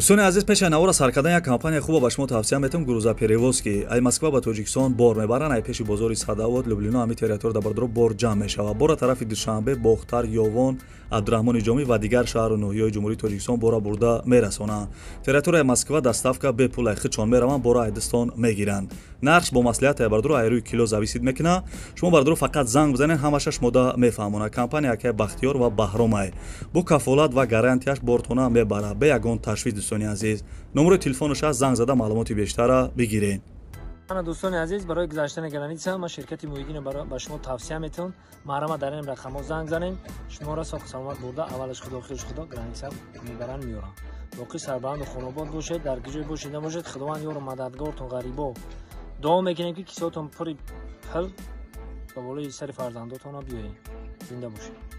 Дӯстони азиз, пеши навора сар кардан як компания хуба ба шумо тавсия метавам: «Грузоперевозки». Ай Москва ба Тоҷикистон бор мебаранд. Ай пеши бозори Садовод, Люблино, ҳами территория да, бардоро, бор ҷамъ мешавад. Бора тарафи Душанбе, Бохтар, Ёвон, Абдураҳмони Ҷомӣ ва дигар шаҳру ноҳияҳои Ҷумҳурии Тоҷикистон бора бурда мерасонанд. Территорияи Москва доставка бепул, ай худшон мераванд, бора айдистон мегиранд. Нархш бо маслиҳат, ай бардоро, ай рӯи кило зависит мекунад. Шумо, бардоро, фақат занг бизанед, ҳамаша шумода мефаҳмонад. Компания акай Бахтиёр ва Баҳромай бо кафолат ва гарантияш бортона мебарад, бе ягон ташвиш. Дӯстони азиз, номерои телефонаш аст, занг зада маълумоти бештара бигиред. Ана, дӯстони азиз, барои гузаштани граница ман ширкати Муҳиддино ба шумо тавсия метавон. Маҳрама, дар ин рақамҳо занг занем, шуморо соҳу саломат бурда, аввалаш Худо, охираш Худо, граница мебаранд, меёранд. Боқӣ сарбаланду хонобод бошед, дар куҷое бошед набошед, Худованд ёру мададгортон. Ғарибо дуо мекунем, ки кисотон пури пул ба болои сари фарзандотона биёед. Зинда бошед.